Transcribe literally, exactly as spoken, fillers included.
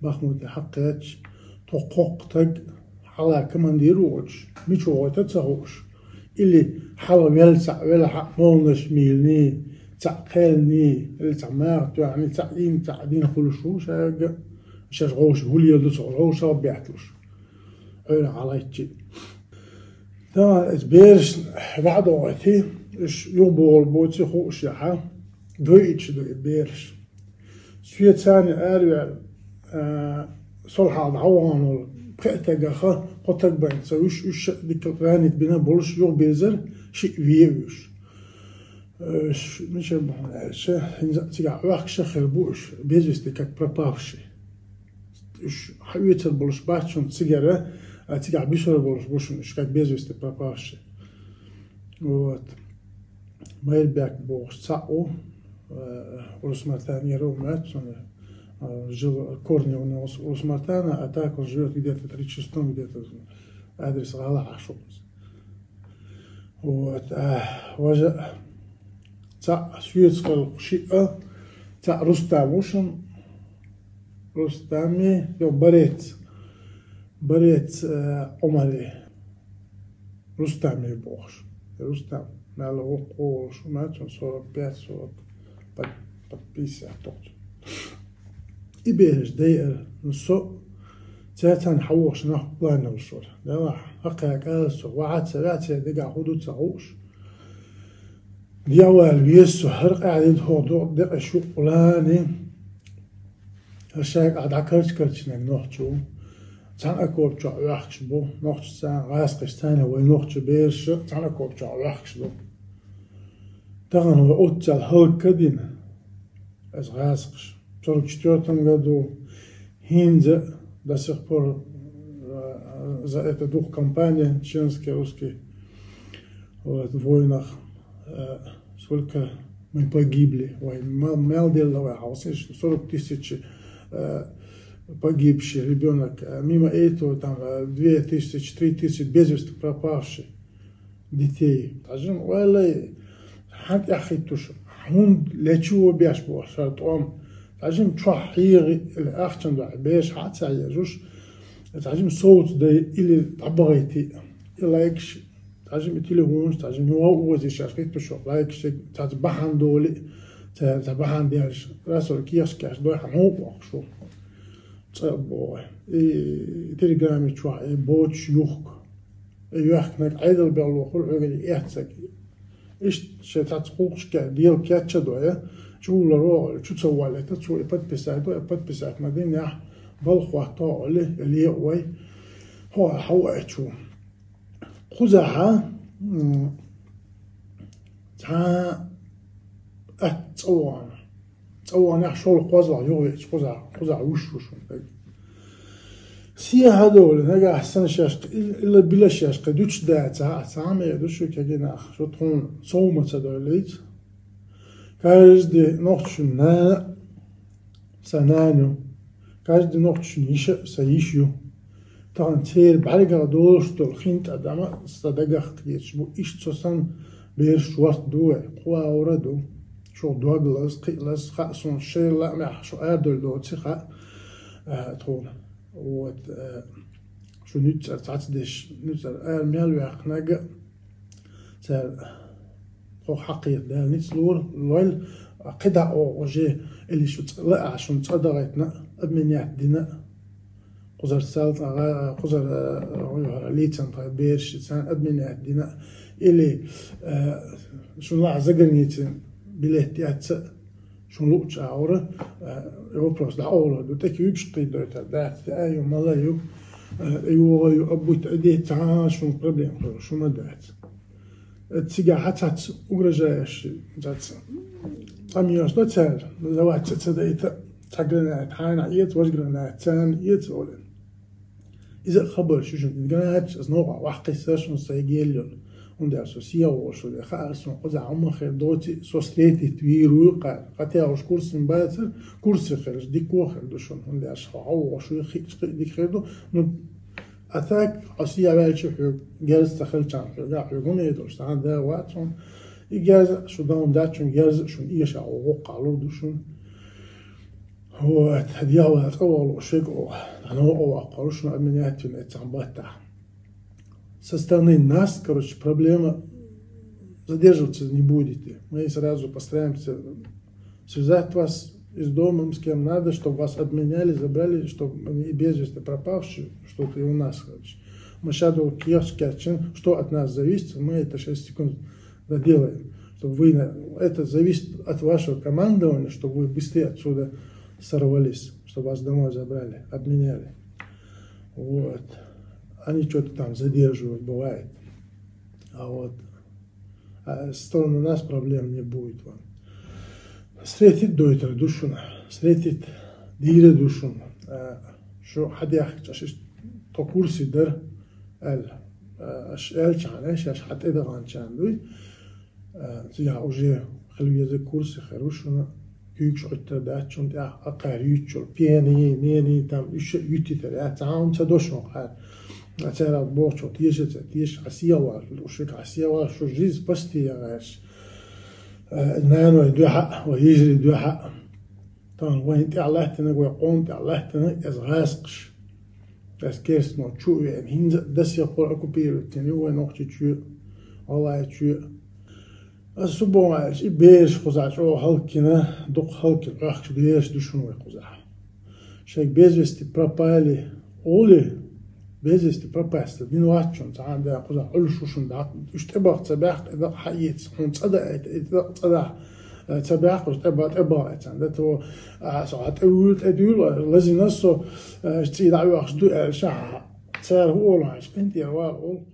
Бахмуте хьакхаьчча, тхо кхоккха таг хьала командир воцуш, мича вогӀуьйту ца хууш, или хьала велла цхьаъ велахь а, молнаш мийла, цхьаъ кхелла, или цхьаъ маха тоьхна, цхьаъ ийна, цхьаъ дина хуьлуш ву шайга, шаьш гӀовший хӀуллера ду ца хууш, гӀовшал бетталуш. Ӏуьйрах хьалаьттача. Тахана эцу берашна дӀа а дохийта, уьш юхабогӀур боций хууш яхьа, дойуьйтуш ду и бераш. Соьца царна араваьлла, а, сол хьалха дӀавахана волу пхеа тагах кхо таг байна, ца вуьш, уьш дика ранить бина болуш юхабирзира, шиъ вен а вуьш. Э, ш-, мичара бу хьуна аьлча, хӀинца а цигахь Ӏохкуш а хир бу уьш, без вести как пропавший. Уьш хьаоьцур болуш бац шуна цигара, а цигахь буьсур болуш бу шуна уьш, как без вести пропавший. Вот. Майрбек бохуш цхьаъ ву, э, Урус-Мартанера ву моьтту суна, э, жил корни у него с-, Урус-Мартана, а так он живёт где-то три часов, где-то адрес гӀала Ӏаш ву. Вот, а, важа цхьаъ соьца кхелхуш шиъ а, цхьаъ Рустам ву шуна. Рустаме, йо, Борец. Борец, э, Ӏумаре. Рустаме бохуш. Рустам, мел воккха волуш ву, моьтту суна сорок пять, сорок, под, под пятьдесят тохчу. И бераш дайара, ну, со цаьрца хьавогӀуш нах планеллаш вара. Делахь, хӀокхаьрга ала со, ваха ца ваьа, церан дегахь хӀун ду ца хууш. ДӀавала веза со, хӀара къаьхьа дина хӀокху декъаш юкъа плане. ХӀара шайга дӀакарча-карчинарг нохчо ву. Цхьана окоп чохь Ӏохкуш бу, нохчашца, гӀазкхашца, вай нохчийн бераш цхьана окоп чохь Ӏохкуш ду. Тахана вай оццул хӀаллак а дина, аса гӀазкхаш. Сорок четвёртом году, хӀинца до сих пор, э, за это дух компания, чеченские, русские, вот, в войнах, э, сколько мы погибли, вай, мел, мел делла вай хьовсийша, сорок тысяч, э, погибший ребёнок, э, мимо этого там, э, две тысячи, три тысячи без вести пропавший. Детей. Цхьа жима ойла, хьан тӀехь хӀиттуш, хӀунда, для чего беш боху шара тӀом. Цхьа жима чохь хьегӀа или ахчана дуьхьа бераш хьа а ца хьежуш, цхьа жима совца дай или дӀабахийти и лайкаш, цхьа жима и телефонаш, цхьа жима юха а озий шаьш хӀиттуш лайкаш, цхьацца бахьана доли, цхьа, цхьа бахьана деш, расор кехаш-кехаш дой хьан хӀун а бохуш ву. ЦӀа а боху. И телеграме чохь, и боцуш юхку. И йоьхкинарг Ӏедал бегӀло хуьлу хьоьгара и эццаг. Иштта шайн цхьацца кхулкхашка дела кечъян дой, чу ларогӀа, чу ца валийта, цо и подписать до, и подписать ма динехь, балха хӀотто а Ӏуьллу, и ле а вай. ХӀо, хьо а чу. Кхузахьа, м, цхьа атта цӀа вахана. ЦӀа ваханехь шолгӀа кхозлагӀа юхавеача, кхузахь, кхузахь вуьш ву шуна дага. Сехьа долу, нагахь санна шаьш кхин, ил-, илла била шаьш кхин дуьтуш дацахь, цхьа а мегар ду шу кегий нах, шу тхуна сов ма ца дойлийца. Каждый нохчийн нана сан нана ю. Каждый нохчийн йиша сан йиша ю. Тахана церан бӀаьргах долуш долу хин тӀадам а сан дагах кхеташ бу. Иштта со санна бераш шорта ду вай, кхо агӀор а ду. Шух дог лаза, кхин а лаза, хаьа суна шайн лаамехь шу арадовла доций хаьа, а, тхуна. Вот, а, шу нуьцкъара цхьацца деш, нуьцкъара ара мел ваьккхинарг а, цара хӀокху хьакхета Дала ницкъ лора, лойла, кхидӀа оха уже, или шу цӀа лаахь, шуна цӀа дахийтина, обменять дина, кхузара сал-, а, кхузара, а, лицензия бераш, царна обменять дина, или, а, шуна лаахь заграница билет яц а, шуна луучу агӀора, а, и вопрос дӀаолур ду, тӀе куьйгаш кхийдойтар дац, а ю, мала ю, а, и вогӀа ю, а бутт а де, цхьа а шуна проблема хуьлу, шу ма дац. Цигахь цхьацца угрожающий, цхьацца къамелаш до цара, за вац ца дайта, цхьа граната хьайна эца, важа граната царна эца олу. Иза а хабар шу шуна, гранаташ аса новкъахь ваккхийса шуна сайга елла йолу. ХӀунда аьлча со сехьа волуш ву, хаьара суна кхузахь хӀума хир доций, со встретить вийр вуй кхара. Кхатехуш курсин бацара, курсе хилча дика хир ду шуна, хӀунда аьлча хьо хьо волуш вуй, хиъча кхин а дика хир ду. Ну, а так, хьо сехьа ваьлча хьоьга герз ца хилчахьана хьоьга, хьоьга хӀун эр долуш, цхьа а да вац хьуна. И герз а шу дан дац шуна, герз а шуна эшахь ву, воккхахь лур ду шуна. Вот, дьявол, цӀа вогӀу шег о, оно о, хорошо обменять на этих баттах. Со стороны нас, короче, проблема задерживаться не будете. Мы сразу постараемся связать вас из домом, с кем надо, чтобы вас обменяли, забрали, чтобы и без вести пропавшие, что-то и у нас, короче. Мы сейчас киоск качаем, что от нас зависит, мы это шесть секунд доделаем. Чтобы вы, на- это зависит от вашего командования, чтобы вы быстрее отсюда сорвались, чтобы вас домой забрали, обменяли. Вот. Они что-то там задерживают, бывает. А вот а с стороны нас проблем не будет вам. Встретить дойтар душуна, встретить дира душуна. А, шо хадях чашиш то курси дар, ал, а, аш ал чана, шаш хатэ да ган чан дуй. А, я уже хилвезе курси хорошуна, кюк шо иттар да чун тя, а карючо, пени, мени, там, ещё ютитар, я, цаун ца дошон кар. А цара бохчо, тише, ца, тише, а сияла, ушик, а сияла, шо жизнь спасти, я, гаш. Э, наной духа, ва хижри духа. Там вайн тя латтина, ва ком тя латтина, эз гаск. Эз керс но чу вен, хинза до сих пор оккупирует, тени вайн нохчи чу, алай чу. А субон аш, и берш хуза чо халкина, дук халкин, ахч берш душун вай хуза. Шег без вести пропали, оли, без вести пропасть, дин вачун, цаан да хуза, уль шушун да, уж тӀебах, цабах, тӀебах, хаец, хун цада, эт, эт, цада, э, цабах, уж тӀеба, тӀеба, эт, цан, да то, а, со, а, тӀеул, тӀедул, лазина со, э, ци да вахш ду, э, ша, цар ху олаш, энтер вар, ол.